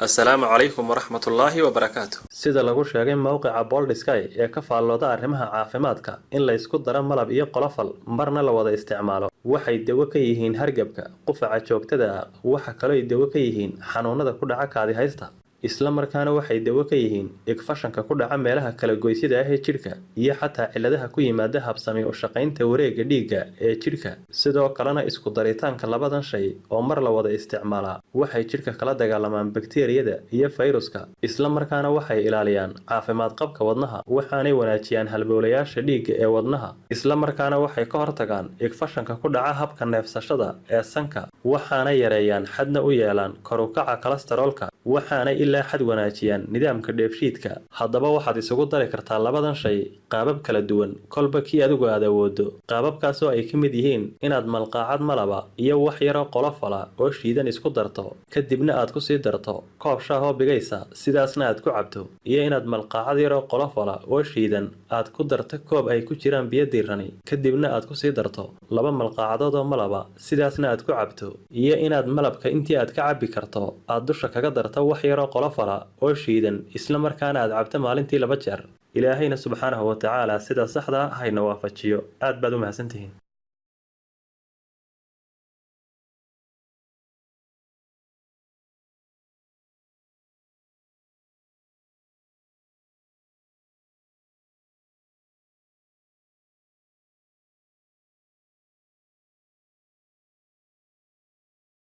Asalaamu calaykum waraxmatullaahi wabarakaatu. Sida lagu sheegay mowqica Bold Sky ee ka faallooda arrimaha caafimaadka, in la isku daro malab iyo qolofal marna la wada isticmaalo waxay dawo ka yihiin hargabka, qufaca joogtada ah. Waxa kalooy dawo ka yihiin xanuunada ku dhaca kaadi haysta, isla markaana waxay dawo ka yihiin igfashanka ku dhaca meelaha kala goysyada ah ee jidhka iyo xataa cilladaha ku yimaada habsami u shaqaynta wareegga dhiigga ee jidhka. Sidoo kalena, isku daritaanka labadan shay oo mar la wada isticmaalaa waxay jidhka kala dagaalamaan bakteeriyada iyo fayruska, isla markaana waxay ilaaliyaan caafimaad qabka wadnaha, waxaanay wanaajiyaan halbowlayaasha dhiigga ee wadnaha, isla markaana waxay ka hortagaan igfashanka ku dhaca habka neefsashada ee sanka, waxaana yareeyaan xadna u yeelaan kor u kaca kolestaroolka, waxaanay ilaa xad wanaajiyaan nidaamka dheefshiidka. Haddaba waxaad isugu dari kartaa labadan shay qaabab kala duwan, kolba kii adigu aad awoodo, qaababkaasoo ay ka mid yihiin inaad malqaacad malaba iyo wax yaroo qolofala oo shiidan isku darto, kadibna aad kusii darto koob shaah oo bigaysa, sidaasna aad ku cabto, iyo inaad malqaacad yaroo qolofala oo shiidan aad ku darto koob ay ku jiraan biyo diirani, kadibna aad kusii darto 2 malqaacadood oo malaba, sidaasna aad ku cabto, iyo inaad malabka intii aad ka cabbi karto aad dusha kaga darto wax yaroo qolofala oo shiidan, isla markaana aad cabto maalintii laba jeer. Ilaahayna subxaanahu wa tacaala sida saxda hayna waafajiyo. Aad baad u mahadsantihiin.